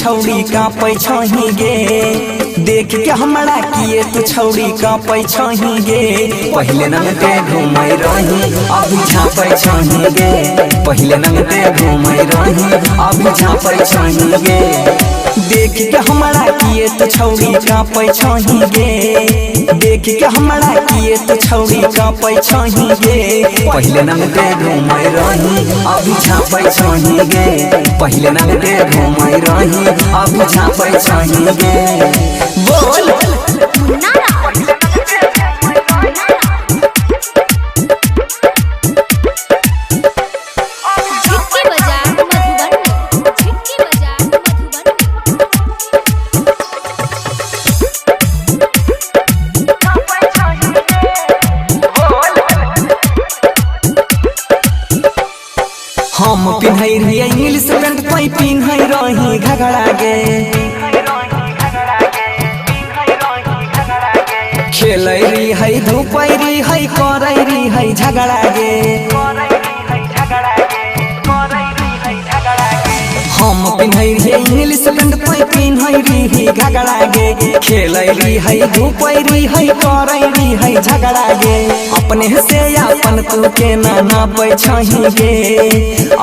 छौड़ी कांपै छही गे। देख के हमरा किए तू छौड़ी कांपै छही गे। पहिले नंगटे घूमै रही अभी झाँपै छही गे। पहिले नंगटे घूमै रही अभी झाँपै छही गे। देख के हमरा किए तू छौड़ी कांपै छही गे। देख के हमरा किए तू छौड़ी कांपै छही गे। पहिले नंगटे घूमै रही अभी झाँपै छही गे। पहिले नंगटे घूमै रही अभी झाँपै छही गे। बोल हम पिन्है रहियै इंग्लिश पैंट तोय पिन्है रही घघरा गे। खेलै रही धूपै रही करै रही झगड़ा गे। हम पिन्है रहियै इंग्लिश पैंट तोय पिन्है रही घघरा गे। खेलै रही धूपै रही करै रही झगड़ा गे। अपने से अपन तू केना नापै छही गे।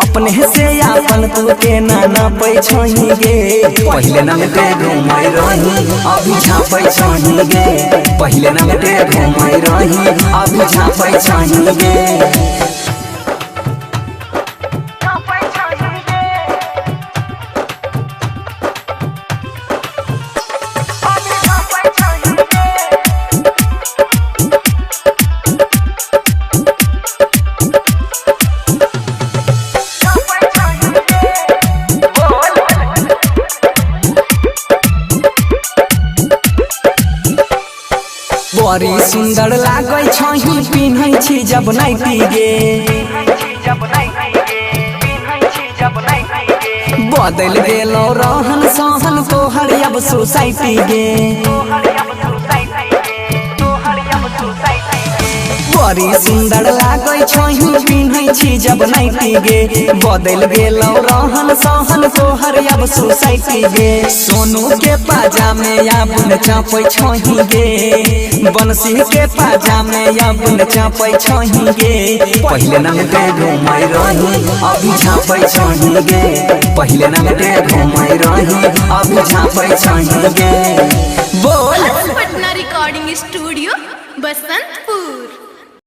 अपने से अपन तू केना नापै छही गे। पहिले नंगटे घूमै रही अभी झाँपै छही गे। पहिले नंगटे घूमै रही अभी झाँपै छही गे। बड़ी सुंदर लागै छही पिन्है छी जब नाइटी गे। बदल गेलो रहन सहन तोहर अब सोसाइटी गे। बड़ी सुंदर लागै छही पिन्है छी जब नाइटी गे। बदल गेलो रहन सहन तोहर अब सोसाइटी गे। सोनू के पाजामे अब न चापै छही गे। बंसी के पाजामे अब न चापै छही गे। पहिले नंगटे घूमै रही अभी झाँपै छही गे। पहिले नंगटे घूमै रही अभी झाँपै छही गे। बोल पटना रिकॉर्डिंग स्टूडियो बसंतपुर।